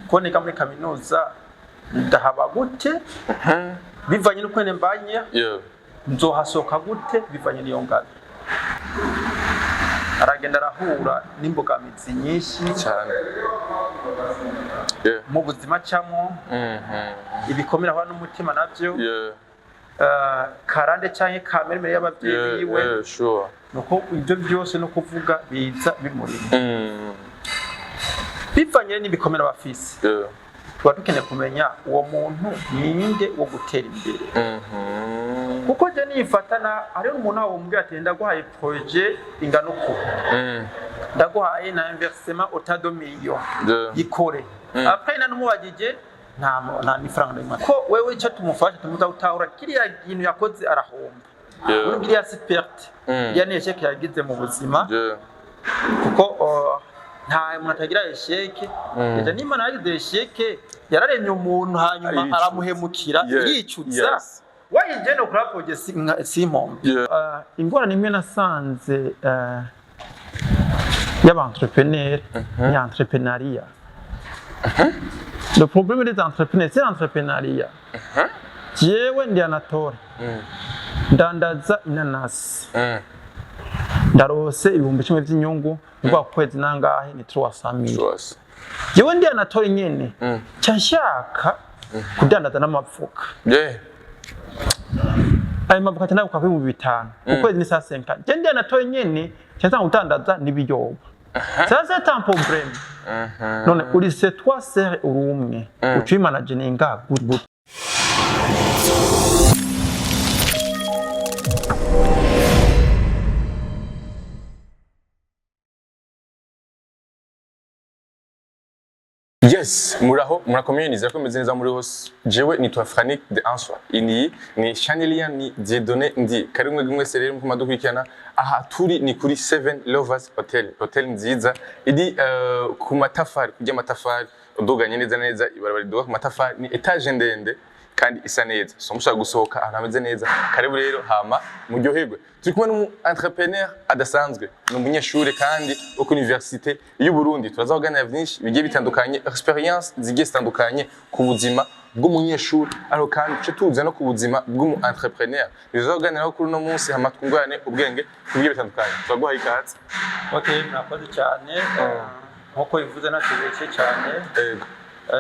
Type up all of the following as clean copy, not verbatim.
Ko niga muri kaminuza, ndahaba gute bivanye n'ukwene mbanye, nzohasohoka gute bivanye n'iyo ngano? Aragenda arahura n'imbogamizi nyinshi cyane. Mu buzima acamo, ibikomere ahura n'umutima navyo, karande canke kameremere y'abavyeyi biwe. Yeah, sure. Nuko ibyo byose no kuvuga biza bimurimo bivanye n'ibikomere bafise. Tuba dukeneye kumenya uwo muntu ninde wo gutera imbere, kuko je nifatana hariho umuntu aho wumubwira ati: "Ndaguhaye projet ingana uku, ndaguhaye na investissement autant de millions, ikore." Après na numubagije nta n'ifaranga rimwe ko wewe icyo tumufasha, tumuza gutahura kiriya kintu yakoze arahomba. Muri kiriya si perte, iriya ni échec yagize mu buzima, kuko nta muntu atagira échec. Ejo n'Imana yagize échec, yararemye umuntu hanyuma Aricuza. aramuhemukira, iricuza. Wayije no kuri projet simpombe. Ingorane imwe nasanze y'aba entrepreneur ni entrepreneuriat. Le problème des entrepreneurs, c'est l'entrepreneuriat. Jewe ndi Anatole, ndandaza inanasi, ndarose 10,000 vy'inyungu, ni ku kwezi nangahe? Ni 300,000. Sure. Jewe ndi Anatole nyene, nca nshaka kudandaza n'amavuka. Ayo mavuka atandatu ku 5000, ku kwezi ni 150. Je ndi Anatole nyene, nca nsanga kudandaza n'ibiyoba. Ça, c'est un problème. None uri, c'est toi seul, uri umwe uca ubimanaginga gute? Yes, muraho, murakomeye, nizera ko meze neza muri hose. Jewe nitwa Franik de Answa. Iyi ni channel ya ni Dieudonné Ndi. Kari mwe mwese rero muko madukurikirana. Aha turi ni kuri Seven Lovers Hotel. Hotel nziza iri ku matafari, kurya amatafari uduganye neza neza ibarabara riduga ku matafari, ni étage ndende kandi isa neza. So mushaka gusohoka ahantu hameze neza. Karibu rero hama muryoherwe. Turi kumwe n'umu entrepreneur adasanzwe. Ni umunyeshure kandi wo ku Université y'u Burundi. Turaza kuganira vyinshi bigiye bitandukanye, experience zigiye zitandukanye ku buzima bw'umunyeshuri, ariko kandi tuce tuza no ku buzima bw'umu entrepreneur. Tuza kuganiraho kuri uno munsi hama twungurane ubwenge ku bigiye bitandukanye. Turaguhaye ikaze. Okay, murakoze cyane. Nkuko bivuze, natubeshye cyane.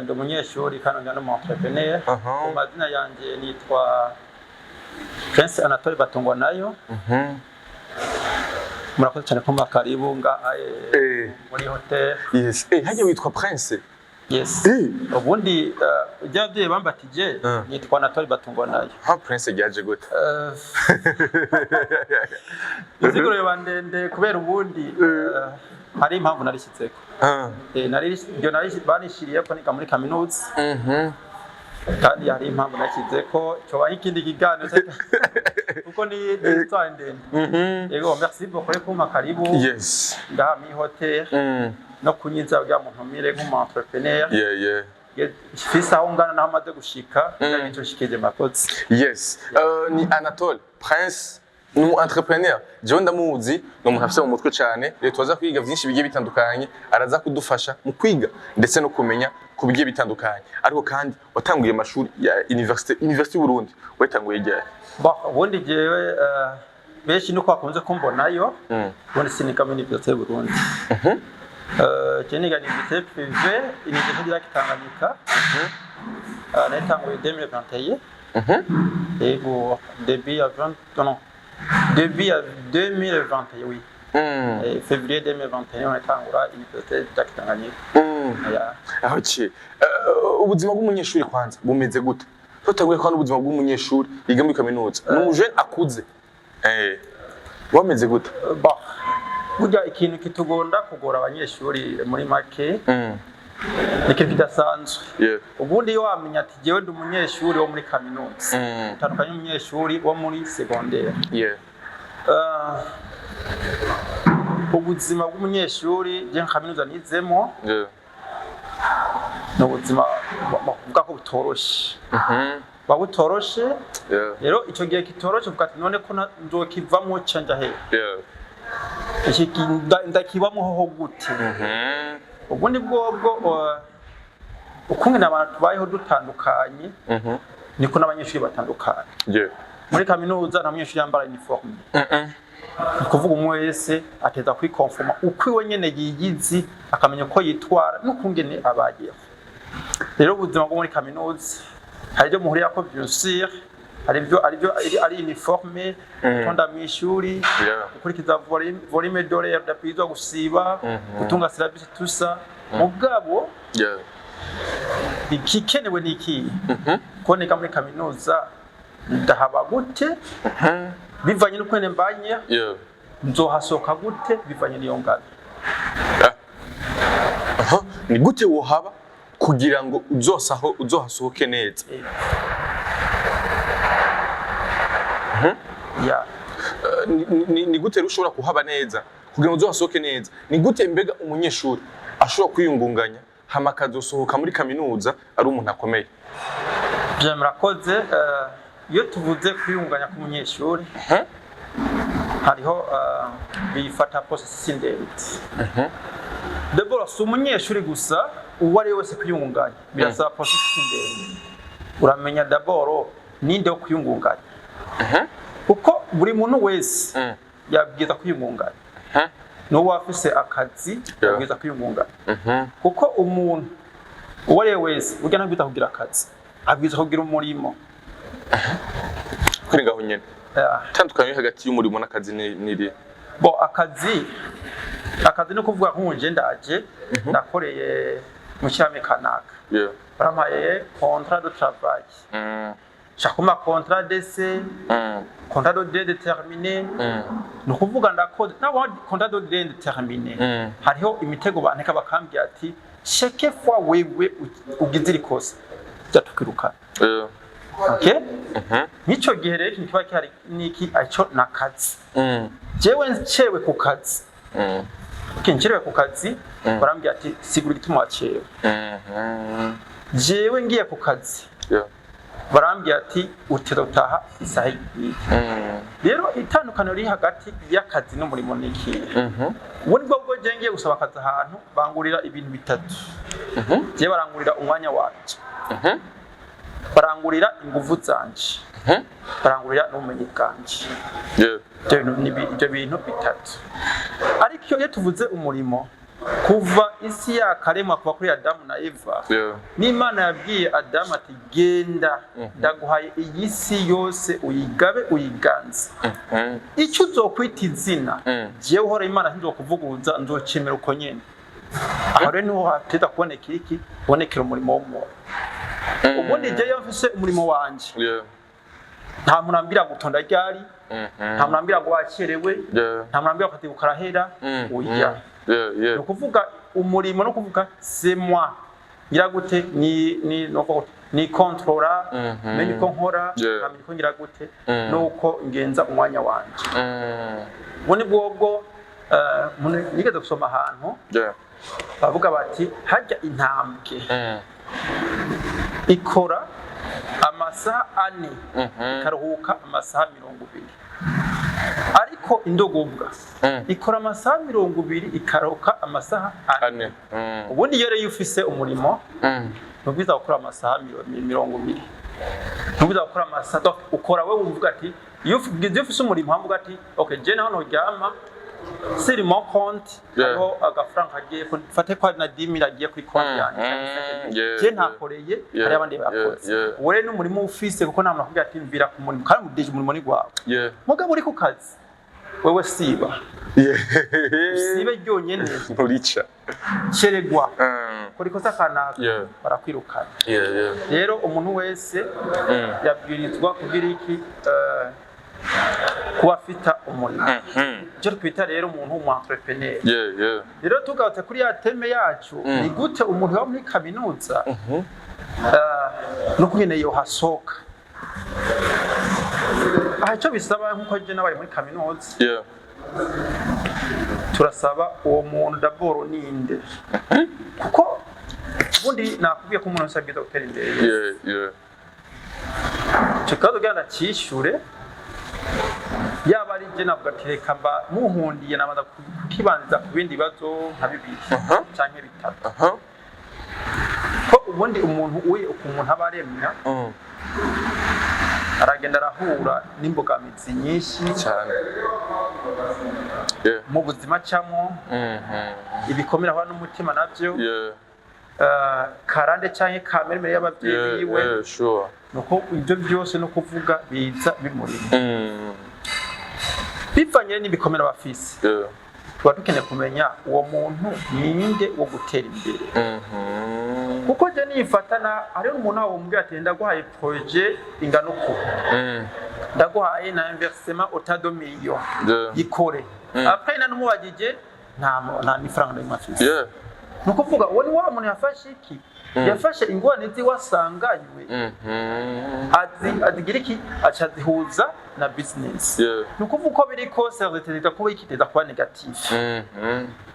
Ndi umunyeshuri kandi ndi n'umu entrepreneur. Mu mazina yanjye nitwa Prince Anatole Batungwa nayo. Murakoze cyane kumpa karibu nga muri hotel. Yes. Hajya witwa Prince? Yes. Ubundi ibyo ababyeyi bambatije, nitwa Anatole Batungwa nayo. Ha, Prince ryaje gute? Inziguro yoba ndende kubera ubundi hari impamvu narishyitseko. Ibyo banishiriye ko niga muri kaminuza, kandi hari impamvu nashyize ko coba nk'ikindi kiganiro kuko ni histoire ndende. Yego, merci beaucoup kumpa karibu ngaha muri hotel no kunyiza kugira ngo ntumire nk'umu entrepreneur mfise aho ngana naho maze gushika, nico nshikije. Murakoze. Yes. Ni Anatole Prince, ni umu entrepreneur. Jewe ndamuzi, ni umuntu afise mu mutwe cyane. Rero tuza kwiga vyinshi bigiye bitandukanye, araza kudufasha mu kwiga ndetse no kumenya ku bigiye bitandukanye. Ariko kandi watanguye amashuri ya université y'u Burundi, watanguye ryari? Bon, ubundi jewe benshi nuko bakunze kumbonayo, ubundi siniga muri Université y'u Burundi. Je niga université privée, Université du Lac Tanganyika. Natanguye 2021. Yego, début ya 20, non, début ya 2021, oui. Février 2021 natangura Université du Lac Tanganyika. Yeah. Okay. Ubuzima bw'umunyeshuri kwanza bumeze gute? Tutaguye kwa n'ubuzima bw'umunyeshuri yiga muri kaminuza. Ni umujene akuze. Wameze gute? Bon, burya ikintu kitugomba kugora abanyeshuri muri make ni ikintu kidasanzwe. Ubundi iyo wamenya ati jewe ndi umunyeshuri wo muri kaminuza, utandukanye n'umunyeshuri wo muri secondaire. Ubuzima bw'umunyeshuri, je nka kaminuza nizemo, ni ubuzima bavuga ko butoroshe, buba butoroshe. Rero icyo gihe kitoroshe, uvuga ati: "None ko nzokivamwo ca nja hehe? Iki ndakibamwo hoho gute?" Ubundi bwobwo Ukungene abantu tubayeho dutandukanye, niko n'abanyeshuri batandukanye. Muri kaminuza nta munyeshuri yambara uniforme. Ni ukuvuga umwe wese ateza kwikonforma uko iwe nyene yiyizi, akamenya uko yitwara n'ukungene abayeho. Rero ubuzima bwo muri kaminuza hari ibyo muhurirako, bien sûr, hari ibyo ari uniforme, gutonda mw'ishuri, gukurikiza volume d'horaire udabwirizwa gusiba, gutunga syllabus, tout ça. Mugabo ikikenewe ni iki? Kuboneka muri kaminuza, ndahaba gute bivanye n'ukwene mbanye, nzohasohoka gute bivanye n'iyo ngano. Ah. Aha. Ni gute wohaba kugira ngo uzosaho uzohasohoke neza? Ya. Ni gute rero ushobora kuhaba neza kugira ngo uzohasohoke neza? Ni gute mbega umunyeshuri ashobora kwiyungunganya hama akazosohoka muri kaminuza ari umuntu akomeye? Bien, murakoze. Iyo tuvuze kwiyunganya k'umunyeshuri, hariho bifata processus ndende. D'abord si umunyeshuri gusa, uwo ari we wese, kwiyungunganya birasaba processus ndende. Uramenya d'abord ninde wo kwiyungunganya, kuko buri muntu wese yabwiza kwiyungunganya. N'uwo afise akazi yabwiza kwiyungunganya, kuko umuntu uwo ari we wese burya ntabwiza kugira akazi, abwiza kugira umurimo. Kuri ngaho nyene, itandukaniro riri hagati y'umurimo n'akazi ni irihe? Bo, akazi ni ukuvuga nk'uje ndaje ndakoreye mu cyame kanaka, barampaye contrat de travail, nshaka kumpa contrat d'essai, contrat de durée déterminée. Ni ukuvuga ndakoze nabo contrat de durée indéterminée, hariho imitego banteka, bakambwira ati chaque fois wewe ugize iri kosa byatukirukana. Okay, nk'icyo gihe rero ikintu kiba gihari niki? Aco nakazi. Jewe ncewe ku kazi, okay, ncerewe ku kazi, barambwira ati sigura igituma wacerewe. Jewe ngiye ku kazi, barambwira ati utera utaha isaha iyi. Rero itandukaniro riri hagati y'akazi n'umurimo ni ikihe? Ubu ni bwo bwo jewe ngiye gusaba akazi ahantu, bangurira ibintu bitatu. Jewe barangurira umwanya wanje, barangurira inguvu zanje, barangurira n'ubumenyi bwanje. Ibyo bintu bitatu. Ariko iyo tuvuze umurimo, kuva isi yakaremwa, kuva kuri Adamu na Eva, n'Imana yabwiye Adamu ati genda, ndaguhaye iyi si yose, uyigabe, uyiganze, icyo uzokwita izina, jewe uhora Imana ntizokuvuguruza, nzocemera uko nyene. Aho rero niho hateza kuboneka iki? Kubonekera umurimo w'umuntu. Ubundi jewe iyo mfise umurimo wanje, nta muntu ambwira gutonda ryari, nta muntu ambwira ngo wakerewe, nta muntu ambwira ko ati ukarahera, oya. Ni ukuvuga umurimo no kuvuga c'est moi ngira gute, ni no kuvuga ni controla, menye uko nkora, nkamenya uko ngira gute, nuko ngenza umwanya wanje. Ubu ni bwobwo umuntu nigeze gusoma ahantu, bavuga bati hajya intambwe ikora amasaha 4, ikaruhuka amasaha 20, ariko indogobwa ikora amasaha 20, ikaruhuka amasaha 4. 4. Ubundi iyo rero iyo ufise umurimo, ntubwiza gukora amasaha 20, ntubwiza gukora amasaha. Donc ukora wewe wumva ati iyo ufise umurimo uvuga ati okay, je naho noryama sur mon compte, hariho agafaranga kagiye fate ko ari na 10 000 agiye kuri konti yanjye, cyangwa se je ntakoreye, hari abandi bakoze. Uwo rero n'umurimo ufise, kuko nta muntu akubwira ati mvira ku murimo, kandi déjà umurimo ni gwawe. Mugabo uri ku kazi wewe, siba, sibe ryonyene, Nturica. ceregwa, kora ikosa kanaka, barakwirukana. Rero umuntu wese yabwirizwa kugira iki? Kuba afita umurimo, icyo twita rero umuntu w'umu entrepreneur. Rero tugarutse kuri ya thème yacu, ni gute umuntu yoba muri kaminuza, no kungene yohasohoka. Aha icyo bisaba, nk'uko je n'abari muri kaminuza, turasaba uwo muntu d'abord ninde, kuko ubundi nakubwiye ko umuntu wese abwirizwa gutera imbere. Icyo kibazo kugira ngo ndacyishyure, yaba ari jye navuga ati reka mba muhundiye, nabanza kukibanza ku bindi bibazo nka bibiri canke bitatu. Ko ubundi umuntu uye ukuntu aba aremya, aragenda arahura n'imbogamizi nyinshi cyane. Mu buzima acamo, ibikomere ahura n'umutima nabyo, karande cyangwa kameremere y'ababyeyi biwe, nuko ibyo byose no kuvuga biza bimurimo bivanye n'ibikomere bafise. Tuba dukeneye kumenya uwo muntu ninde wo gutera imbere, kuko je nifatana hariho umuntu aho wumubwira ati: "Ndaguhaye projet ingana uku, ndaguhaye na investissement autant de millions, ikore." Après na numubagije nta n'ifaranga na rimwe afise. Ni ukuvuga uwo ni wa muntu yafashe iki, yafashe ingorane ziwe asanganywe, azigira iki, aca azihuza na business. Ni ukuvuga uko biri kose ziteza kuba iki, iteza kuba négatif.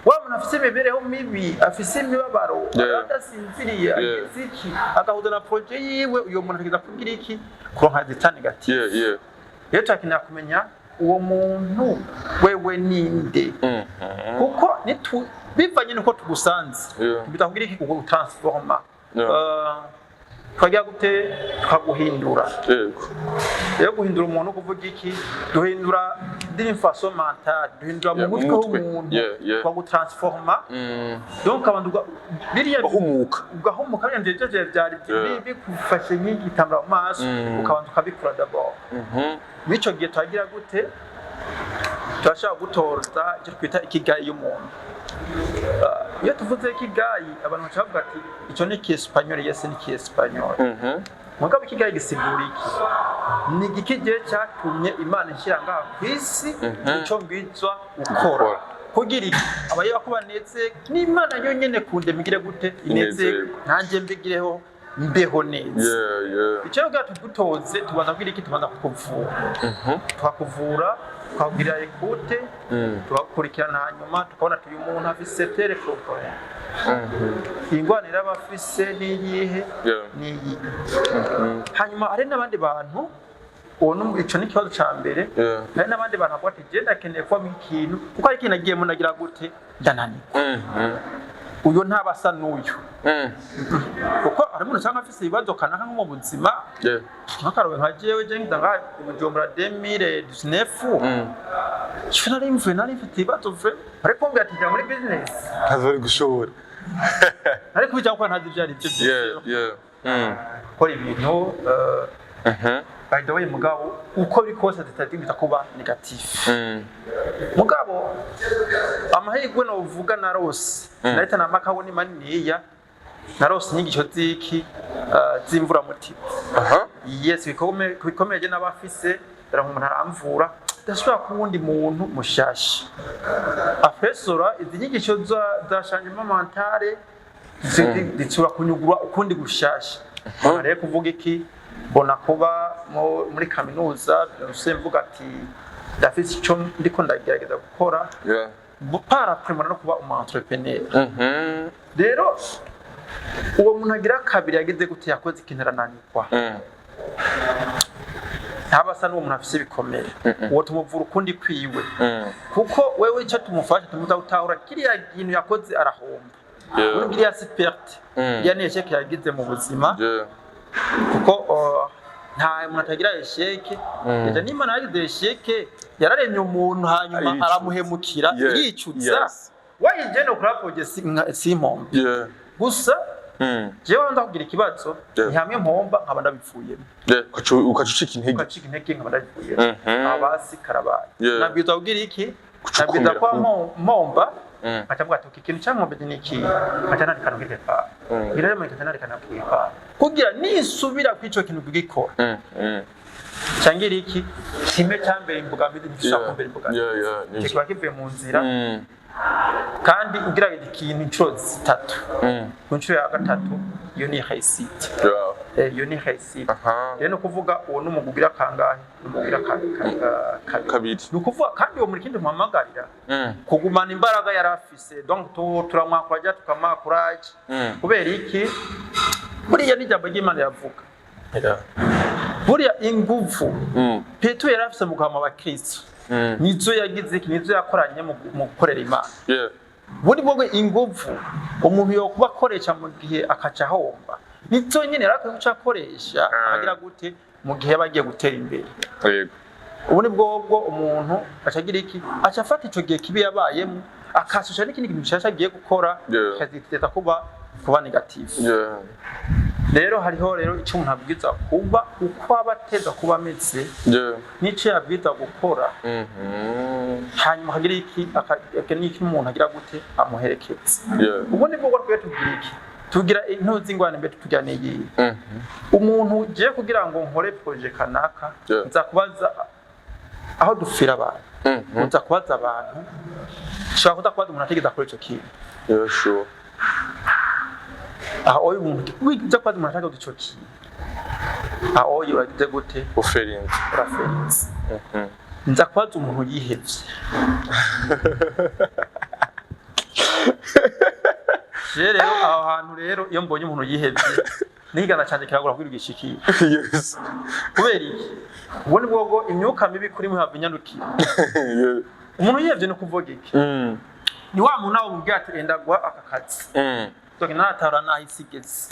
Wa muntu afise imibereho mibi, afise imibabaro, adasinziriye, agize iki, agahuza na projet yiwe, uyo muntu ategeza kugira iki, kuronka zita négatif. Rero turakenera kumenya uwo muntu wewe ninde, kuko nitu bivanye nuko tugusanze, tubita kugira iki, kugutransforma. Twagira gute? Tukaguhindura. Rero guhindura umuntu kuvuga iki? Duhindura d'une façon mentale, duhindura mu mutwe mu mutwe. w'umuntu, tukagutransforma. Donc abantu biriya Bahumuka. Ugahumuka, biriya byo byari bigufashe nk'igitambara mu maso, ukabanza ukabikura d'abord. Muri ico gihe twagira gute? Turashobora gutoza icyo twita ikigai y'umuntu. Iyo tuvuze ikigai, abantu baca bavuga ati: "Icyo ni ikiespanyol." Yes, ni ikiespanyol. Mugabo ikigai gisigura iki? Ni igiki gihe cyatumye Imana inshyira ngaha ku isi? Icyo mbwizwa ukora Gukora. kugira iki? Abaye ko baneze n'Imana yonyene kundema igire gute? Inezerwe. Inezerwe. Nanjye mbigireho mbeho neza. Icyo rero tugutoze, tubanza kugira iki? Tubanza kukuvura. Tukakuvura, tukakubwira écoute, tugakurikirana, hanyuma tukabona ati: "Uyu muntu afise tel problème." Ingwara iraba afise n'iyihe? Niyi. Hanyuma hari n'abandi bantu, uwo ico ni ikibazo ca mbere. Hari n'abandi bantu bavuga ati: "Je ndakeneye kubamo ikintu, kuko hari ikintu nagiyemo nagira gute, ndananirwa." Uyo ntaba asa n'uyu, kuko hari umuntu usanga afise ibibazo kanaka nko mu buzima, nk'akarorero nka jewe, je ngiza ngaha i Bujumbura 2019, ico nari mvuye nari mfite ibibazo vrai, ariko mbwira ati: "Jya muri business." Ntazari gushobora. Ariko bijya kuko ntazi ibyo ari byo. Gukora ibintu, by the way, mugabo uko biri kose zitadigita kuba négatif. Mugabo amahirwe novuga narose, narita na makabuni maniniya, narose inyigisho z'iki, z'imvuramutima. Yes, bikomeye je n'abafise dore umuntu aramvura, ndashobora kuba uwundi muntu mushasha. Afesora izi nyigisho za changement mentale zishobora kunyugura ukundi gushasha. Rero kuvuga iki, mbona kuba muri kaminuza byose, mvuga ati: "Ndafise icyo ndiko ndagerageza gukora." Par après mbona no kuba umu entrepreneur. Rero uwo muntu agira kabiri yagize gute? Yakoze ikintu arananirwa, ntaba asa n'uwo muntu afise ibikomere. Uwo tumuvura ukundi kwiwe, kuko wewe icyo tumufasha, tumuza gutahura kiriya kintu yakoze arahomba. Muri kiriya si perte, iriya ni échec yagize mu buzima, kuko nta muntu atagira échec. Ejo n'Imana yagize échec, yararemye umuntu hanyuma Aricuza. aramuhemukira, iricuza. Wayigenda kuri simpombe gusa. Jewe nza kugira ikibazo, ni hamwe mpomba nkaba ndabivuyemo. Ukaca ucika intege. Ugacika intege nkaba ndabivuyemo. Abasi karabaye. Nabwirizwa kugira iki? Gucukumbira. Nabwirizwa kuba mpomba, nkaca mvuga ati: "Okay, ikintu cyankombye ni iki?" Nkaca nandika no kuri ngira rero, nkaca nandika no kuri kugira nisubira kuri ico kintu kugikora, cyangira iki kimwe cyambere imbogamizi, ntigishobora kumbera imbogamizi. Icyo kiba kivuye mu nzira. Kandi ugerageje ikintu inshuro zitatu, ku nshuro ya gatatu iyo ni réussite. Iyo ni réussite. Rero ni ukuvuga uwo ni umugwi ugira kangahe? Ni umugwi ugira kabiri. Kabiri. Ni ukuvuga kandi uwo muri kindi muhamagarira kugumana imbaraga yari afise. Donc turamwakuraja, tukamuha courage. Kubera iki? Buriya n'ijambo ry'Imana yavuga, buriya inguvu Petero yari afise mu guhama abakristo, nizo yagize iki, nizo yakoranye mu gukorera Imana. Ubundi bwo inguvu umuntu yokuba akoresha mu gihe akaca ahomba, nizo nyene yari akwiye guca akoresha akagira gute mu gihe yaba agiye gutera imbere. Ubu ni bwobwo umuntu aca agira iki? Aca afata ico gihe kibi yabayemo, akasosha n'ikindi kintu gishasha agiye gukora, kikaziteza kuba négatif. Rero hariho rero icyo umuntu abwiza kuba, uko aba ateza kuba ameze, n'ico yabwiza gukora, hanyuma akagira iki, n'iki umuntu agira gute, amuherekeza. Ubu ni bwo twe tugira iki, tugira intuzi ingwane mbere, tugira n'iyihe. Umuntu ugiye kugira ngo nkore projet kanaka, nza kubaza aho dupfira abantu, nza kubaza abantu, nshobora kuza kubaza umuntu atigeze akora ico kintu. Yeah, sure. Aho oyo umuntu uza kubaza umuntu atigeze ico kintu, aho oyo uragize gute? Uferinze. Uraferinze. Nza kubaza umuntu yihevye. Je rero aho hantu rero, iyo mbonye umuntu yihevye, nigana canje kiragura kugira igishikire. Kubera iki? Ubwo ni bwo imyuka mibi kuri mwe hava inyandukira. Umuntu yihevye ni ukuvuga iki? Ni wa muntu nawe umubwira ati enda guha aka kazi, donc ntatahura n'aho isi igeze,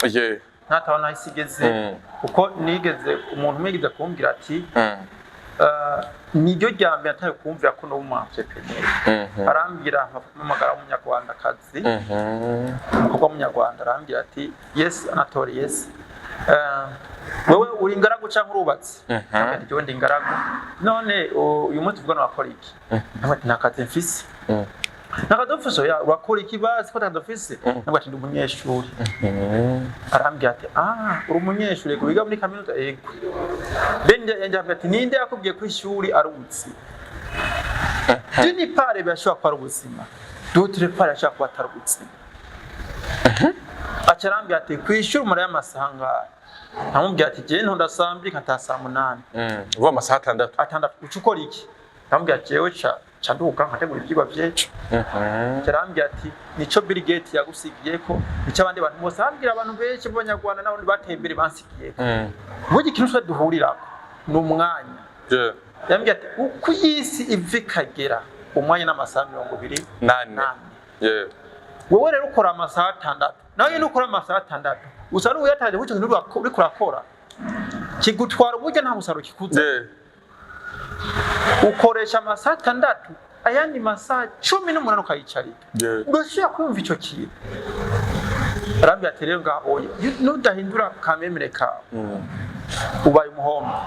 ntatahura n'aho isi igeze. Kuko nigeze, umuntu umwe yigeze kumbwira ati niryo rya mbere nataye kumvira ko n'ubu umu entrepreneur. Arambwira, mpamagara w'umunyarwandakazi, umukobwa w'umunyarwanda, arambwira ati: "Yes Anatole, yes, wewe uri ingaragu canke urubatse?" Ndamubwira ati: "Jewe ndi ingaragu." "None uyu munsi tuvugana wakora iki?" Ndamubwira ati: "Nta kazi mfise." "Nta kazi ufise?" "Oya." "Urakora iki basi ko ata kazi ufise?" Ndamubwira ati: "Ndi umunyeshuri." Arambwira ati: "Ah, uri umunyeshuri? Yego." "Wiga muri kaminuza?" "Yego." Bende yambwira ati: "Ninde yakubwiye ko ishuri ari ubuzima?" D'une part birashobora kuba ari ubuzima, d'autre part birashobora kuba atari ubuzima. Aca arambwira ati: "Kw'ishuri umara y'amasaha angahe?" Nkamubwira ati: "Jewe ntonda saa 2, nkataha saa 8." Uvuga amasaha 6. 6. "Uca ukora iki?" Ndamubwira ati: "Jewe ca nduka nkategura ivyigwa vy'ejo." Aca arambwira ati: "Nico Bill Gates yagusigiyeko, nico abandi bantu bose." Arambwira abantu benshi b'abanyarwanda n'abandi bateye imbere bansigiyeko. Burya ikintu twese duhurirako ni umwanya. Yambwiye ati: "Uko iyi si iva ikagera, umwanya n'amasaha 24." 4. Wowe rero ukora amasaha 6, nawe nyine ukora amasaha 6, usa n'uyatanze kuko ico kintu uriko urakora kigutwara uburyo, nta musaruro kikuza. Ukoresha amasaha 6, ayandi masaha 18 ukayicarika. Urashobora kumva ico kintu? Arambwira ati: "Rero ngaho oya, nudahindura kamemere kawe, ubaye umuhombo."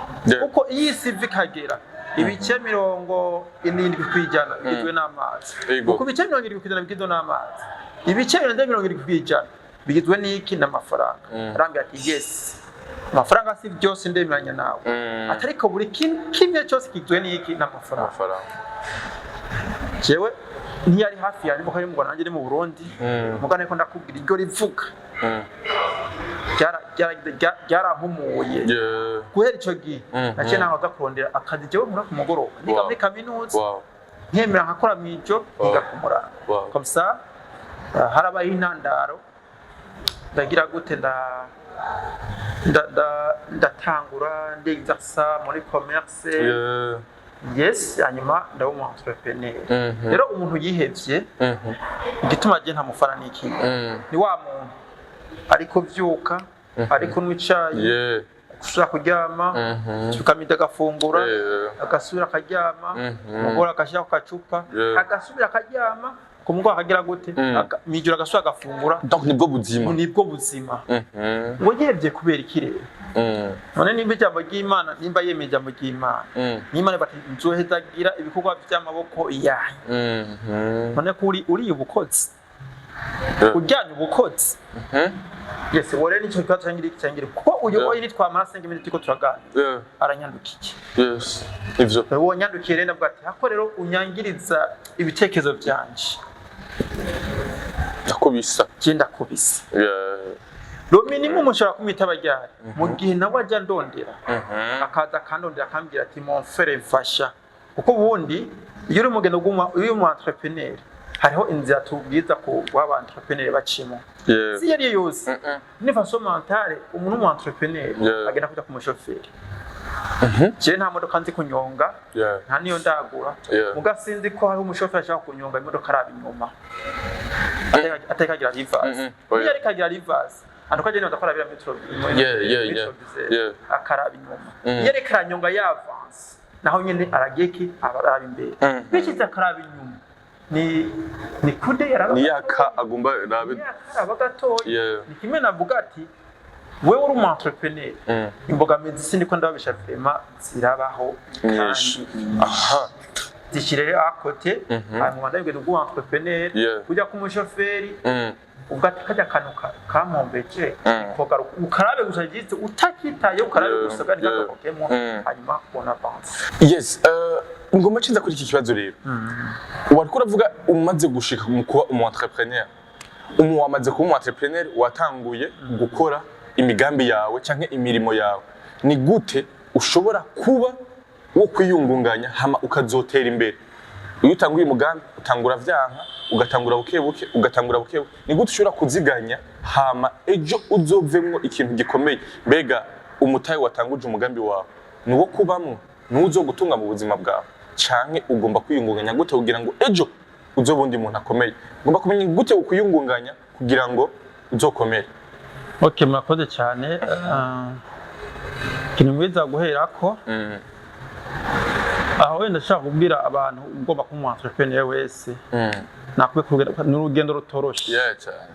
Kuko iyo isi iva ikagera, ibice 70% bigizwe n'amazi. Kuko ibice 70% bigizwe n'amazi, ibice birenze 70% bigizwe n'iki? N'amafaranga. Arambwira ati: "Yes, amafaranga si byose, ndemeranya nawe." Atariko buri kintu kimwe cyose kigizwe n'iki? N'amafaranga. Amafaranga. Jewe ntiyari hafi yanjye kuko ari mu Rwanda, nanjye ni mu Burundi. Mugane ko ndakubwira iryo rivuga ryarampumuye. Guhera ico gihe, naciye nahoza kurondera akazi jewe nkora ku mugoroba, niga muri kaminuza, nkemera nkakora mw'ijoro, nkiga ku murango. Comme ça, harabayeho intandaro, ndagira gute, ndatangura ndexerça muri commerce. Yes, hanyuma ndaba umu entrepreneur. Rero umuntu yihevye, igituma je ntamufana ni iki? Ni wa muntu ariko vyuka, ariko unywa icayi, gusubira kuryama, tukamida, agafungura, agasubira akaryama, umugore agashyira ku gacupa, agasubira akaryama, ku mugoroba akagira gute? Mw'ijoro agasubira agafungura. Donc nibwo buzima. Nibwo buzima. Ngo yihevye kubera iki rero? None nimba ijambo ry'Imana, nimba yemeye ijambo ry'Imana, n'Imana bati: "Nzohezagira ibikorwa vy'amaboko yanyu." None ko uri uriye ubukozi, ujyanye ubukozi. Yes, uwo rero nicyo kibazo cyangira iki, cyangira kuko uyu oyi nitwamara 5 minutes turiko turaganira, aranyandukiye. Yes. Ivyo. Uwo nyandukiye rero, ndavuga ati: "Hako rero unyangiriza ibitekerezo vyanje." Ndakubisa. Je ndakubise. Le minimum ushobora kumwitaba ryari? Mu gihe nawe ajya ndondera, akaza akandondera, akambwira ati: "Mon frère, mfasha." Kuko ubundi iyo uri umugendo guma, iyo uri umu entrepreneur, hariho inzira tubwiza ku guha entrepreneur bacimo, si iyo ariyo yose. Ni façon mentale umuntu w'umu entrepreneur agenda kuja ku mushoferi. Jewe nta modoka nzi kunyonga, nta niyo ndagura, muga sinzi ko hariho umushoferi ashaka kunyonga imodoka araba inyuma. Atekagira reverse. Oya. Iyo ariko agira reverse, antuka agenda akora bira metro akaraba inyuma. Iyo ariko aranyonga y'avance, naho nyene aragiye ki araba imbere. Bishize akaraba inyuma, ni kude yaraba. Ni yaka agomba rabe. Akaraba gatoya. Ni kimwe navuga ati wewe uri umu entrepreneur, imbogamizi sindiko ndababisha, vraiment zirabaho Nyinshi. kandi ni nyinshi. Zishyire rero à côté. Hanyuma ndabibwira ubwo entrepreneur ujya ku mushoferi, ubwo ati kajya kantu kampombeje, kogaruka ukarabe gusa jitse utakitaye, ukarabe gusa kandi kakakokemo, hanyuma on avance. Yes, ngomba cinza kuri iki kibazo rero. Wariko uravuga umaze gushika mu kuba umu entrepreneur, wamaze kuba umu entrepreneur, watanguye gukora imigambi yawe canke imirimo yawe, ni gute ushobora kuba wo kwiyungunganya hama ukazotera imbere? Iyo utanguye umugambi utangura vyanka, ugatangura buke buke, ugatangura buke buke. Ni gute ushobora kuziganya hama ejo uzovemwo ikintu gikomeye? Mbega umutahe watanguje umugambi wawe ni uwo kubamwo, ni uwo uzogutunga mu buzima bwawe, canke ugomba kwiyungunganya gute kugira ngo ejo uzobe undi muntu akomeye? Ugomba kumenya gute ukwiyungunganya kugira ngo uzokomere. Okay, murakoze cyane. Ikintu mwiza guherako aho wenda ndashaka kubwira abantu ugomba kuba umu entrepreneur wese, nakwiye kurugenda, ni urugendo rutoroshe. Yeah, cyane.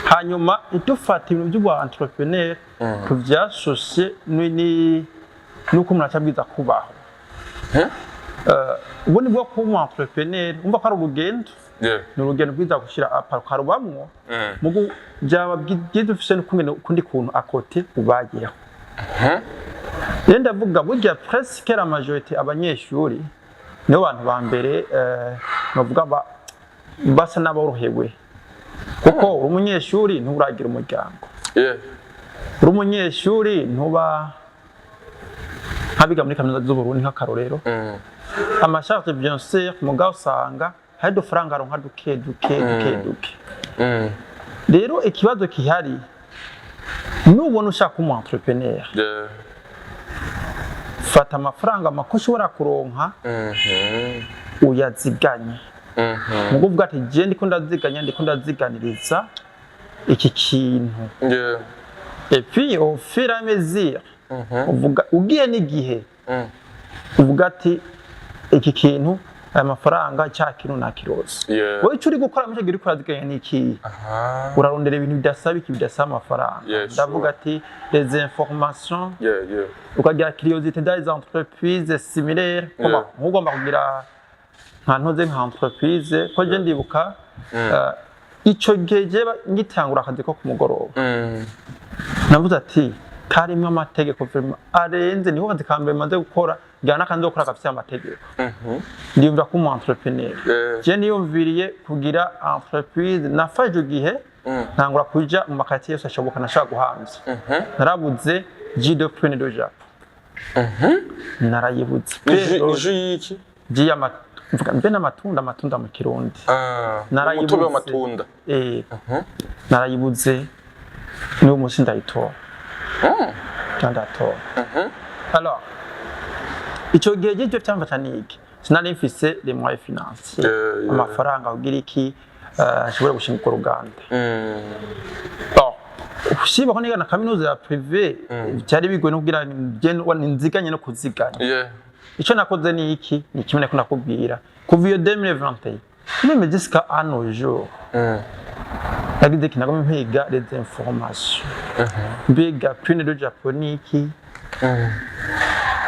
Hanyuma ntidufate ibintu by'ubu entrepreneur tuvyasosye nuko umuntu acabwiza kubaho. Ubu ni bwo kuba umu entrepreneur, umva ko ari urugendo. Ni urugendo rwiza gushyira apa ukarubamwo. Mugu byaba byiza ufise n'ukungene ukundi kuntu à côté ubayeho. Rero ndavuga burya presque la majorité abanyeshuri nibo bantu ba mbere, bavuga basa n'aborohewe, kuko uri umunyeshuri nturagira umuryango. Uri umunyeshuri ntuba nk'abiga muri kaminuza z'Uburundi nk'akarorero, ama charges bien sûr, mugabo usanga hari udufaranga aronka duke duke duke duke. Rero ikibazo gihari, nubona ushaka umu entrepreneur, fata amafaranga make ushobora kuronka, uyaziganye. Mu kuvuga ati je ndiko ndaziganya, ndiko ndaziganiriza iki kintu. Et puis au fur et à mesure, uvuga ugiye n'igihe, uvuga ati iki kintu, aya mafaranga, cya kintu nakiroza. Wowe icyo uri gukora muri icyo gihe uriko uraziganya ni ikihe? Urarondera ibintu bidasaba iki, bidasaba amafaranga. Ndavuga ati les informations, ukagira curiosité dans les entreprises similaires. Nk'ugomba kugira nka ntuze nka entreprise, ko je ndibuka ico gihe je ngitangura akazi ko ku mugoroba, navuze ati karimwo amategeko vraiment arenze, niho kazi ka mbere maze gukora ngira n'akandi gukora gafise amategeko. Ndiyumvira ko umu entrepreneur, je niyumviriye kugira entreprise, nafashe ico gihe ntangura kuja mu ma quartiers yose ashoboka nashaka guhamvya. Narabuze jus de prune de Japon, narayibuze. Ni jus y'iki? Jus mvuga mbe n'amatunda, amatunda mu Kirundi. Ah, Narayibuze. umutobe w'amatunda. Narayibuze, n'uwo munsi ndayitora. Ndatora. Alors ico gihe gito cyamfasha ni iki? Sinari mfise les moyens financiers, amafaranga kugira iki, nshobore gushinga urwo ruganda. Bon, usiba ko niga na kaminuza ya privé, byari bigoye no kugira nziganye no kuziganya. Icyo nakoze ni iki? Ni kimwe nako nakubwira, kuva iyo 2021 même jusqu'à à nos jours, nagize iki? Nagomba mpiga les informations, mbega prune de Japon ni iki,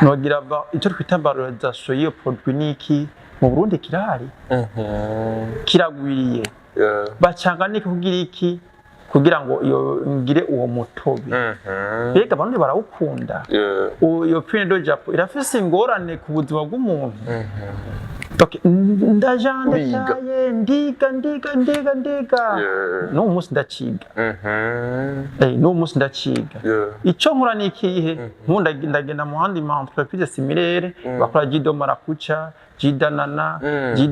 nogira icyo twita valorisation y'iyo produit ni iki, mu Burundi kirahari, kiragwiriye, bacanga niki kugira iki, kugira ngo iyo ngire uwo mutobe. Mbega abarundi barawukunda? Iyo prune de Japon irafise ingorane ku buzima bw'umuntu? Okay, ndajandetaye, ndiga, ndiga, ndiga, ndiga. N'uwo munsi ndaciga. N'uwo munsi ndaciga. Icyo nkora ni ikihe? Nkunda ndagenda mu handi ma entreprise similaire bakora jus de maracuja, jus d'ananas, jus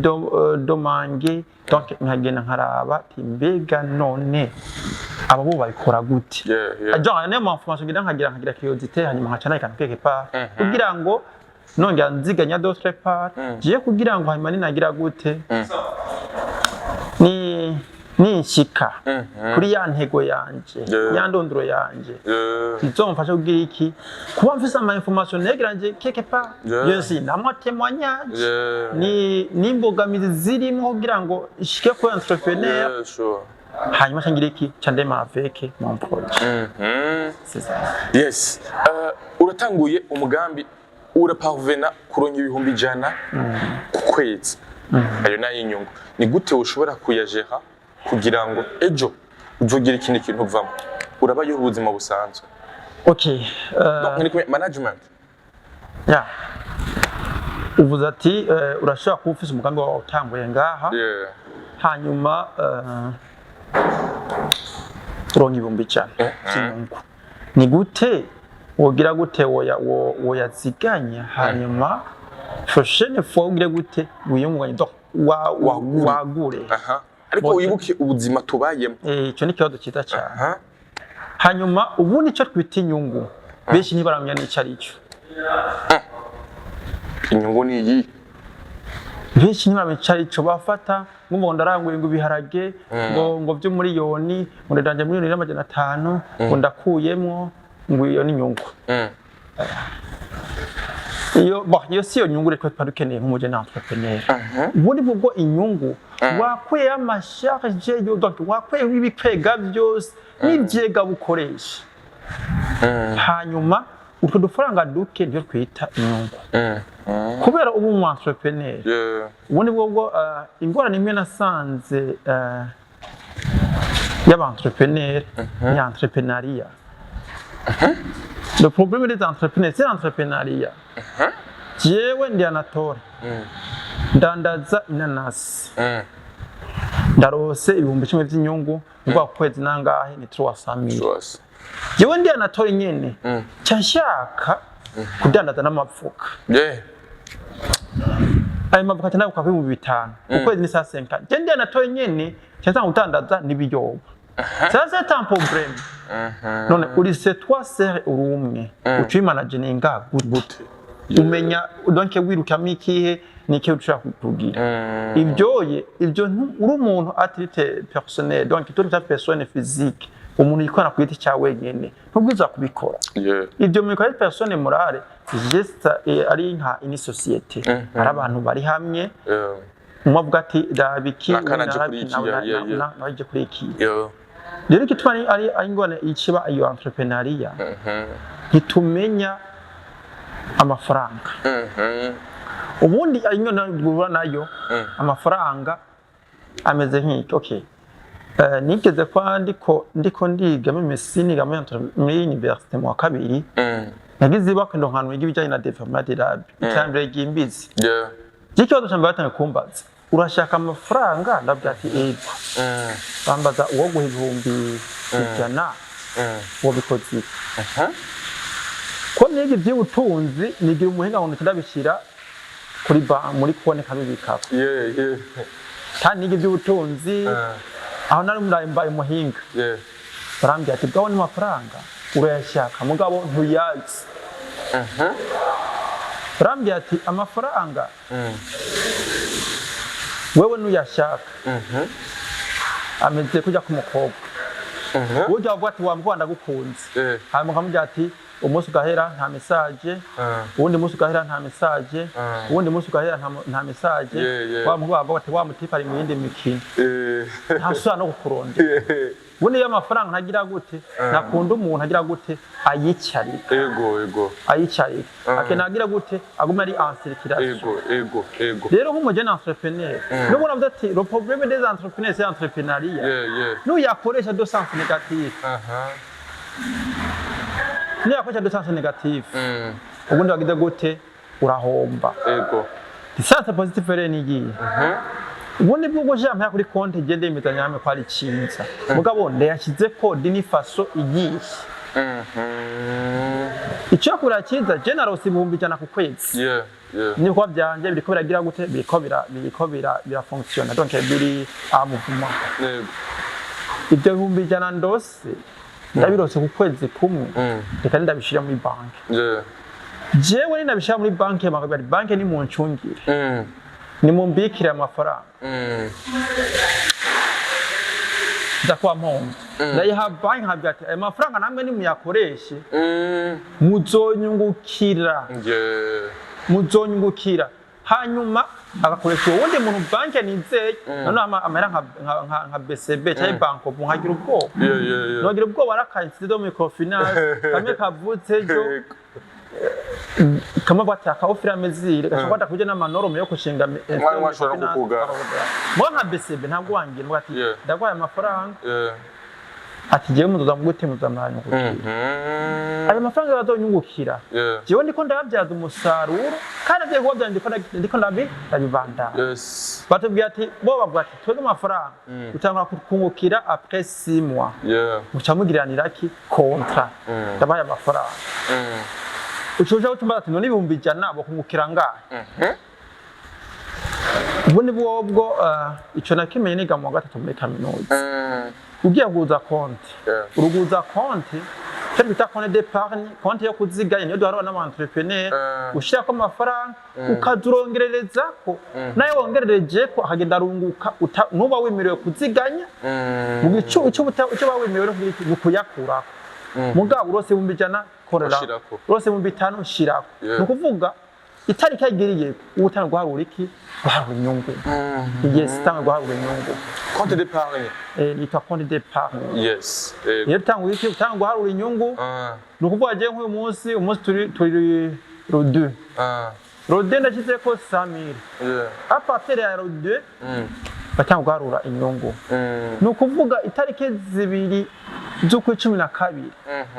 de mangue, donc nkagenda nkaraba ati mbega none aba bo babikora gute? Genre niyo ma information ngenda nkagira curiosité, hanyuma nkaca nayikana quelque part kugira ngo nongera nziganya d'autre part, jiye kugira ngo hanyuma ninagira gute. Ni ninshika kuri ya ntego yanje, ya ndondoro yanje, izomfasha kugira iki? Kuba mfise ama information negeranje quelque part, je si nama témoignage, ni n'imbogamizi zirimo kugira ngo ishike ku entrepreneur. Yeah, sure. Hanyuma ca ngira iki? Ca ndema avec mon projet. C'est ça. Yes. Uratanguye umugambi, uraparvena kuronka 100,000 ku kwezi. Ayo nayo inyungu ni gute ushobora kuyajera kugira ngo ejo uzogira ikindi kintu uvamo, urabayeho ubuzima busanzwe? Okay. Donc, ni kumwe management. Ya, uvuze ati urashobora kuba ufise umugambi wawe utanguye ngaha, hanyuma uronka 100,000 vy'inyungu. Ni gute wogira gute woyaziganya, hanyuma prochaine fois ugire gute wiyungunganye, donc Wagure. Wagure. Aha, ariko wibuke ubuzima tubayemo. Ico ni ikibazo cyiza cyane. Hanyuma ubundi icyo twita inyungu, benshi ntibaramenya n'ico ari cyo. Inyungu ni iyi. Benshi ntibaramenya ico ari cyo. Bafata ngo ndaranguye ngo ibiharage ngo by'umuriyoni, ngo ndanje 1,5 miliyoni, ngo ndakuyemwo, ngo iyo ni inyungu. Iyo, bon, iyo si yo nyungu rero twari dukeneye nk'umujene entrepreneur. Ubundi bwo inyungu wakuyeho ama charges yo, donc wakuyeho ibikwega byose n'ivyega bukoresha, hanyuma utwo dufaranga duke niyo twita inyungu, kubera ubu umu entrepreneur. Ubundi bwo ingorane imwe nasanze y'aba entrepreneur ni entrepreneuriat. Le problème des entrepreneurs, c'est l'entrepreneuriat. Jewe ndi Anatole, ndandaza inanasi, ndarose 10,000 vy'inyungu ubwa kwezi, nangahe? Ni 300,000. Rwose. Jewe ndi Anatole nyene, nca nshaka kudandaza n'amavuka. Ayo mavuka cyane kwa 5,000 ukwezi ni saa 5. Je ndi Anatole nyene, nca nsanga kudandaza n'ibiyoba. Ça, c'est un problème. None uri, c'est toi seul, uri umwe, uca uyimanaginga gute? Umenya donc wirukamo ikihe n'ikihe ushaka kugira ibyoye ibyo uri umuntu à titre personnel, donc toute personne physique, umuntu yikorana ku giti cya wenyene, ntubwiza kubikora. Ibyo mu ari personne morale, juste ari nka ini société, ari abantu bari hamwe, umwe avuga ati raba iki, Naka uwundi naje araba kuri iki, iki, nawe nawe aje kuri iki. Rero igituma ari ingorane ikiba iyo entrepreneuriat, ntitumenya amafaranga. Ubundi ingorane duhura nayo, amafaranga ameze nk'iki. Okay, nigeze kwa ndiko ndiga muri médecine, niga muri université mu wa kabiri, nagize ibakwe ndonka ahantu wiga ibijyanye na développement durable, iterambere ryimbitse. Ikibazo cya mbere batangiye kumbaza: "Urashaka amafaranga?" Ndabwira ati: "Ego." Bambaza: "Uwo guha 100,000, wobikoze iki?" Ko niga iby'ubutunzi, nigira umuhinga ngo ndabishyira kuri ba muri konti nkabibikako. Kandi niga iby'ubutunzi, aho nari muraye mbaye umuhinga. Barambwira ati: "Bwawe n'amafaranga urayashaka, mugabo ntuyazi." Barambwira ati: "Amafaranga wewe nuyashaka, ameze kujya k'umukobwa." Burya bavuga ati: "Wambwa ndagukunze." Hanyuma ukamubwira ati umunsi ugahera nta message, uwundi munsi ugahera nta message, uwundi munsi ugahera nta message. Wa mukobwa bavuga ati: "Wa mutipe ari mu yindi mikino." Ntasubira no kukurondera. Ubundi iyo amafaranga ntagira gute, ntakunda umuntu agira gute, ayicarika. Ego ego. Ayicarika, akeneye agira gute, aguma ari en circulation. Ego ego ego. Rero nk'umujene entrepreneur, nubwo navuze ati le problème des entrepreneurs, c'est l'entrepreneuriat, nuyakoresha de sens négatif, nuyakoresha de sens négatif, ubundi wagize gute, urahomba. Sens positif rero ni igiye ubundi bwo gushyira amahera kuri konti, igenda yemeza nyame ko ari cyiza, mugabo ndayashyize ko d'une façon igiye. Icyo kura cyiza, je narose 100,000 ku kwezi, n'ibikorwa byanje biriko biragira gute, biriko birafonctionna, donc biri en mouvement. Ibyo 100,000 ndose, ndabirose ku kwezi kumwe, reka ndabishira muri banki. Jewe ninabishira muri banki, bakabwira ati: "Banki nimuncungire, nimumbikire amafaranga." Nza kuba mpomvye. Ndayiha banki, nkabwira ati: "Aya mafaranga namwe nimuyakoreshe, muzonyungukira." Muzonyungukira. Hanyuma agakoresha uwo wundi muntu banki nizeye. Noneho amahera nka BCB cyangwa Bancobu, nkagira ubwoba. Nkagira ubwoba ari aka institut de microfinance kamwe kavutse ejo, kamwe bati au fur et à mesure gashobora kuja n'ama normes yo gushinga Umwanya washobora no kukugara. Mo nka BCB ntabwo wangira ngo ati: "Ndaguhaye amafaranga," ati: "Jewe muzoza gute, muzoza muranyungukira." Ayo mafaranga bazonyungukira, jewe ndiko ndababyaza umusaruro, kandi agiye kuba ndiko ndiko ndabibandanya. Batubwiye ati, bo bavuga ati: "Twebwe amafaranga utangura kungukira après 6 mois." Muca mugiranira ki contrat. Ndabaye amafaranga, ucuja utumbaza ati: "None 100,000 bokungukira ngahe?" Ubu ni bwobwo ico nakimenye niga mu wa gatatu muri kaminuza. Ugiye kuguza konti, uruguza konti icyo twita compte d'épargne, konti yo kuziganya, niyo duharura n'aba entrepreneur. Ushirako amafaranga, ukazurongererezako, nayo wongererejeko akagenda arunguka, ntuba wemerewe kuziganya. Mu gicu ico uba wemerewe ni ukuyakurako. Mugabo urose 100,000, korera. Ushirako. Urose 5000, shirako. Ni ukuvuga itariki yagiriye uba utanga guharura iki? Guharura inyungu. Yes, utanga guharura inyungu. Compte d'épargne. Yitwa compte d'épargne. Iyo utanga iki? Utanga guharura inyungu. Ni ukuvuga jewe nk'uyu munsi, umunsi turi le 2, le 2 ndashyizeko 100,000. À partir ya le 2 batanga guharura inyungu. Ni ukuvuga itariki 2 z'ukwa 12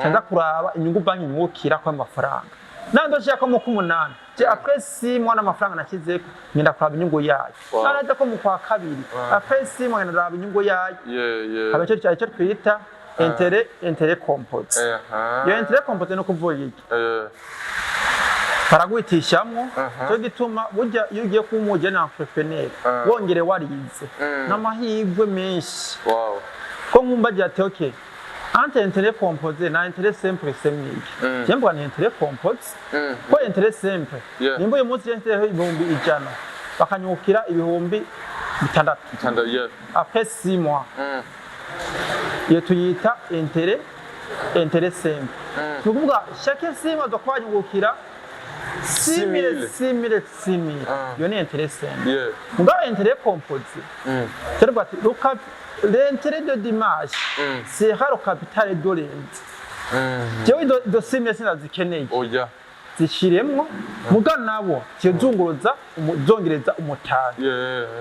nza kuraba inyungu banki inyungukira ko amafaranga nandi nshaka mu k'umunani. Je après 6 mois n'amafaranga nashyizeko, ngenda kuraba inyungu yayo. Naraja ko mu kwa kabiri, après 6 mois ngenda kuraba inyungu yayo. Haba icyo twita intérêt composé. Iyo intérêt composé no kuvuga iki? Baraguhitishamwo. Cyo gituma burya iyo ugiye kuba umugeni entrepreneur, wongere warize, n'amahirwe menshi. Ko nkumva agira ati: "Ok, entre intérêt composé na intérêt simple, c'est mwiki?" Je mbona ni intérêt composé. Ko intérêt simple, nimba uyu munsi intérêt 100,000, bakanyukira 6000 Tanda, yeah. après 6 mois, iyo tuyita intérêt simple. Ni ukuvuga chaque 6 mois dokwanyungukira 6000, 6000, 6000. Iyo ni intérêt simple. Mugabo intérêt composé, c'est ati l'intérêt de dimanche sera le capital de lundi. Jewe izo 6000 sinazikeneye. Oya. Zishiremwo, muga nabo zizunguruza zongereza umutahe.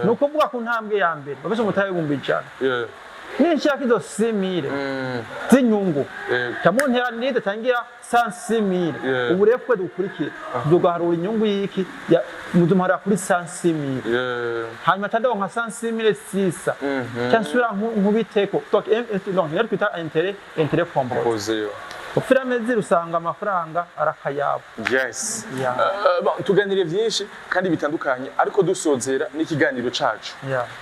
Ni ukuvuga ku ntambwe ya mbere bafise umutahe w'100,000, ninshaka izo 6000 z'inyungu, cyamuntera nide tangira 106,000. Ubu rero kwezi gukurikira tuzogaharura inyungu y'iki muzumuharira kuri 106,000. Hanyuma candaho nka 106,000 sisa, cansubira nkubiteko. Donc iyo twita intérêt composé. Posé. Au fur et à mesure usanga amafaranga arakayabo. Yeah. Bon, tuganiriye byinshi kandi bitandukanye, ariko dusozera n'ikiganiro cacu,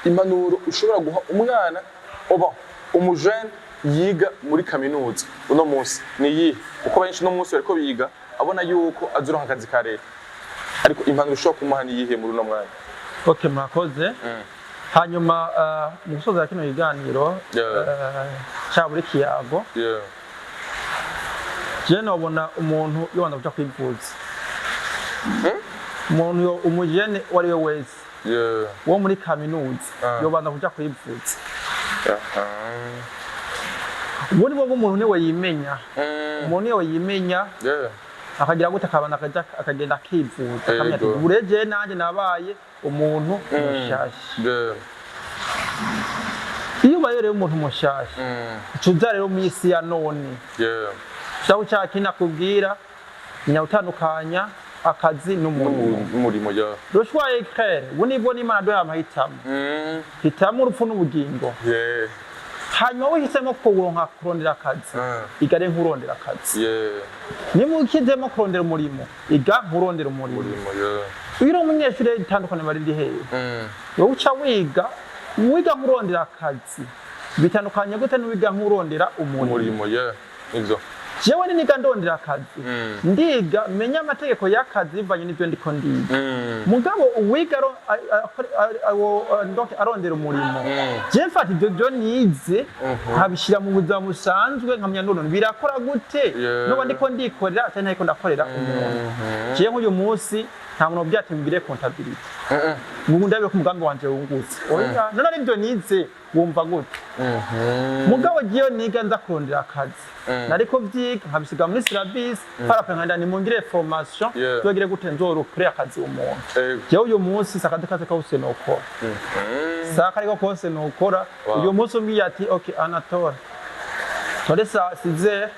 impanuro ushobora guha umwana oba umujene yiga muri kaminuza uno munsi ni iyihe? Kuko benshi uno munsi bariko biga abona yuko azoronka akazi ka leta, ariko impanuro ushobora kumuha ni iyihe muri uno mwanya? Ok, murakoze. Hanyuma mu gusoza kino kiganiro ca buri kiyago, je nobona umuntu yobanza kuja kwivuza. Umuntu umujene uwo ari we wese wo muri kaminuza yobanza kuja kwivuza. Ubundi bwo umuntu niwe yimenya. Umuntu niwe yimenya, akagira gute? Akabanza akaja, akagenda akivuza, akamenya ati: "Ubu rero jewe nanjye nabaye umuntu mushasha." Iyo ubaye rero umuntu mushasha, uca uza rero mu isi ya none. Ushaka ucaka ikindi nakubwira, menya gutandukanya akazi n'umurimo. N'umurimo, yeah. Le choix est clair. Ubu nibwo n'Imana duhaye amahitamo. Hitamo urupfu n'ubugingo. Hanyuma wihisemo kuronka kurondera akazi, igare nk'urondera akazi. Niba ukizemo kurondera umurimo, iga nkurondera umurimo. Umurimo, yeah. Iyo uri umunyeshuri rero, itandukanye riri hehe? Wowe uca wiga nk'urondera akazi, bitandukanye gute n'uwiga nk'urondera umurimo? Umurimo, yeah, nivyo. Jewe niga ndondera akazi, ndiga menya amategeko y'akazi bivanye n'ivyo ndiko ndiga. Mugabo uwiga donc arondera umurimo, je mfata ivyo byo nize nkabishyira mu buzima busanzwe, nkamenya none birakora gute, noba ndiko ndikorera cyangwa ntariko ndakorera umuntu. Jewe nk'uyu munsi nta muntu wombwira ati ngire comptabilité ngo ndabe ko umugambi wanje wungutse. Oya, none ari ibyo nize, wumva gute? Mugabo giyo niga nza kurondera akazi, nariko vyiga nkabisiga muri syllabus, parapre nkanda nimungire formation, nzogire gute, nzorukure akazi umuntu. Jewe uyu munsi sakati kazi kose nokora, saka ariko kose nokora. Uyu munsi umbwiye ati: "Okay Anatole, tore saa 6h,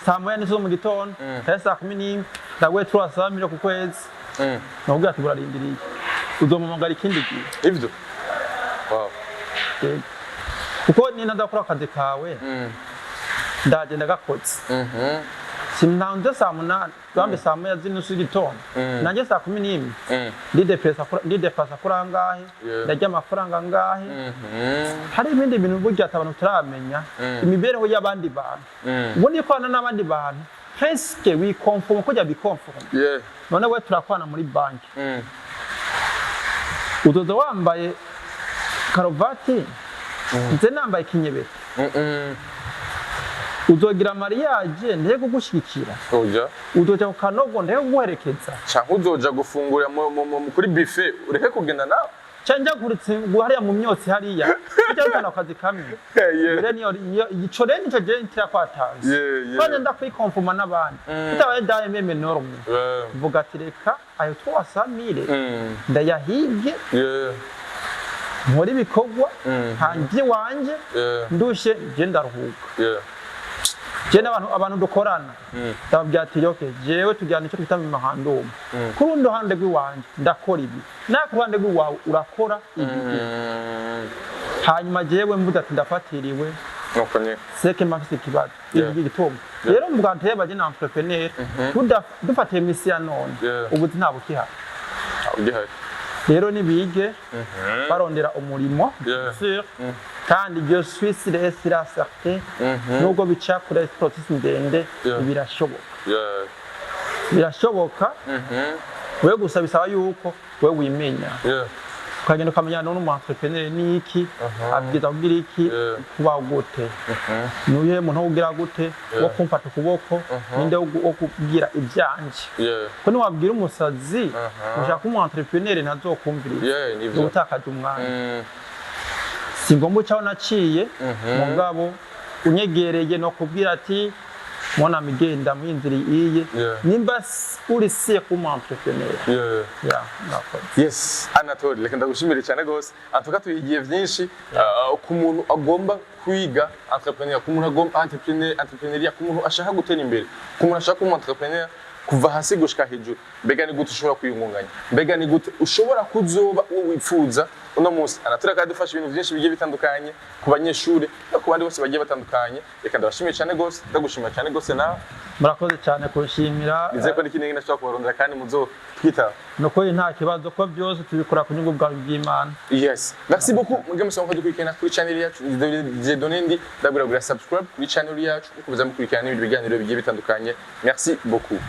saa 1 n'izo mu gitondo, tare saa 11, ndaguhe 300 mille ku kwezi," nakubwira ati: "Burarindiriye, uzompamagara ikindi gihe." Ivyo, wow. Yego. Kuko nina ndakora akazi kawe, ndaje ndagakoze, sinanze saa 8 bambe saa 1 z'inusu y'igitondo, nanjye saa 11 ndidepasa kuri angahe, ndarya amafaranga angahe? Hari ibindi bintu burya ati abantu turamenya imibereho y'abandi bantu. Ubundi ikorana n'abandi bantu presque wikonforma kujya bikonforma. None we turakorana muri banki, uzoza wambaye karuvati, nze nambaye ikinyebero? Uzogira mariage ndeke kugushyigikira? Oya. Uzoja ku kanogo ndeke kuguherekeza? Canke uzoja gufungurira kuri buffet ureke kugenda nawe? Canke nja hariya mu myotsi hariya tujya dutanga akazi kamwe? Rero niyo ico rero nico je ntira kwatanze. Kandi ndakwikonforma n'abandi, tutabaye dans les mêmes normes, vuga ati: "Reka ayo 300 mille ndayahige, nkore ibikorwa hanjye iwanje, ndushe je ndaruhuka." Je n'abantu, abantu dukorana, ndababwira ati: "Okay, jewe tujyana icyo twita memorandum. Ku rundi ruhande rw'iwanje ndakora ibi, nawe ku ruhande rw'iwawe urakora ibi." Hanyuma jewe mvuze ati ndafatiriwe, Nuko nyene. seke mba mfise ikibazo. Ibi gituma rero mu bwa baje na entrepreneur dufatiye misi ya none, ubuzi nta bukihari. Ugihari. Rero nibige barondera umurimo, sûr, kandi je suis sûr et certain, nubwo bica kuri processus ndende, birashoboka. Birashoboka. Wewe gusa bisaba yuko wewe wimenya, ukagenda ukamenya none umu entrepreneur ni iki, abwiza kugira iki, kubaho gute, nuye muntu wo kugira gute, wo kumfata ukuboko, ninde wo kubwira ivyanje? Ko niwabwira umusazi ushaka umu entrepreneur, ntazokumviriza. Nivyo. Utakaje umwanya. Si ngombwa ucaho naciye, mugabo unyegereye no kubwira ati: "Mwana, migenda mwinzira iyiye," nimba uri siye kuba umu entrepreneur. Yeah, murakoze. Yes, Anatole, reka ndagushimire cyane gose. Antuka tuhigiye vyinshi, ku muntu agomba kwiga entrepreneur, ku muntu agomba entrepreneur, entrepreneuriat, ku muntu ashaka gutera imbere, ku muntu ashaka kuba entrepreneur kuva hasi gushika hejuru. Mbega ni gute ushobora kwiyungunganya? Mbega ni gute ushobora kuzoba uwo wipfuza uno munsi? Anatole akadufasha ibintu byinshi bigiye bitandukanye ku banyeshuri no ku bandi bose bagiye batandukanye. Reka ndabashimiye cyane gose, ndagushimira cyane gose nawe. Murakoze cyane kunshimira. Nizeye ko n'ikindi ngenda nshobora kubarondera kandi muzo twitaba. Ni ukuri nta kibazo, ko byose tubikora ku nyungu bwawe bw'Imana. Yes. Merci beaucoup. Mwebwe musaba ko dukurikirana kuri channel yacu Dieudonné Ndi, ndabwira subscribe kuri channel yacu mukomeza mukurikirana n'ibindi biganiro bigiye bitandukanye. Merci beaucoup.